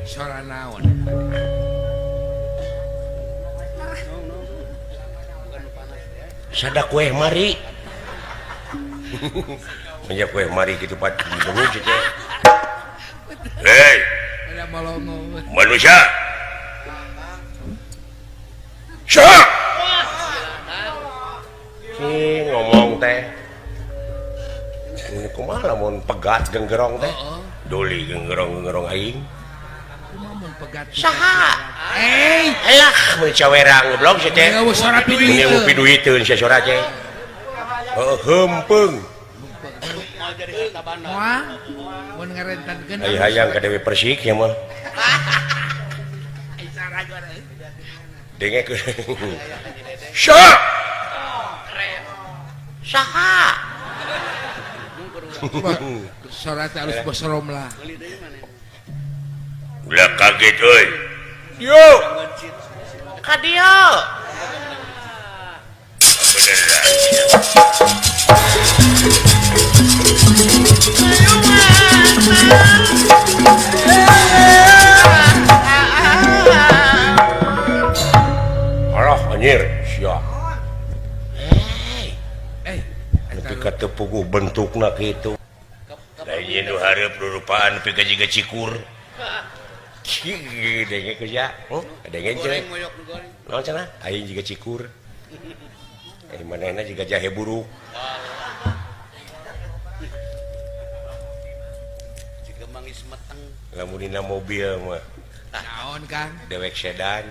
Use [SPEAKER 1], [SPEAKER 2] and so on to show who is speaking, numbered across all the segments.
[SPEAKER 1] Sora naon?
[SPEAKER 2] Sada kue mari. Banyak kue mari gitu pat gitu teh. Hei. Manusia. Syah. Si ngomong teh. Ini kumaha lamun pegat genggerong teh? Doli genggerong-genggerong aing.
[SPEAKER 1] Kumaha mun pegat?
[SPEAKER 2] Saha?
[SPEAKER 1] Eh,
[SPEAKER 2] alah mun cawerang goblok si teh.
[SPEAKER 1] Ini sora
[SPEAKER 2] Ini piduiteun sia sora teh. Heeh, heumpeng.
[SPEAKER 1] Moal mun ngarentankeun.
[SPEAKER 2] Ai hayang ka Dewi Persik ya mah. Dengekeun. Syah. Saha?
[SPEAKER 1] Sora teh alus bosorom lah.
[SPEAKER 2] Ulah kaget euy. Yo. Ka dieu. Beneran. Alah anjir, sia.
[SPEAKER 1] Eh,
[SPEAKER 2] nepi ka teu puguh bentukna kitu. Lain nu hareup rurupaan nepi ka jiga cikur. Denge ku sia. Denge cenah. Naon cenah? Aing jiga cikur. Eh manehna jiga jahe buruk.
[SPEAKER 3] Jiga mangis meteng.
[SPEAKER 2] Lamun dina mobil mah.
[SPEAKER 1] Naon Kang?
[SPEAKER 2] Dewek sedan.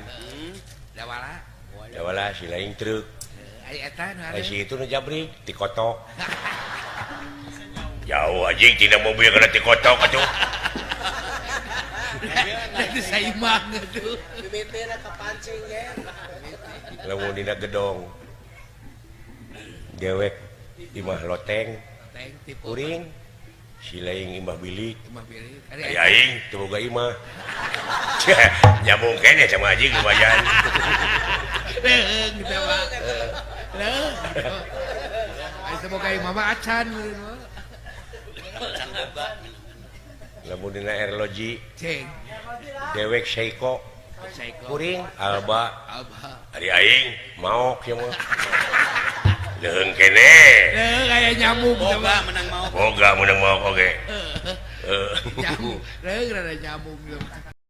[SPEAKER 1] Dawala.
[SPEAKER 2] Dawala si lain truk.
[SPEAKER 1] Ai eta nu
[SPEAKER 2] Ai si itu nu jabrik tikotok. Jauh anjing tina mobil kana tikotok atuh.
[SPEAKER 1] Itu saimang atuh.
[SPEAKER 3] Bibitna kapancing ge.
[SPEAKER 2] Lamun dina gedong. Dewek imah loteng. Kuring si lain imah bilik.
[SPEAKER 1] Imah bilik.
[SPEAKER 2] Ai aing teu boga imah. Nyambung keneh sama anjing lumayan.
[SPEAKER 1] Leung teh mah. Leung. Ai teu boga imah mah acan.
[SPEAKER 2] Lamun dina erloji
[SPEAKER 1] ceng
[SPEAKER 2] dewek Seiko kuring Alba. Ari aing maok ieu mah. Leung keneh.
[SPEAKER 1] Leung aya nyamuk
[SPEAKER 3] boga menang maok.
[SPEAKER 2] Boga menang maok oge.
[SPEAKER 1] Nyamuk, leung rada nyamuk.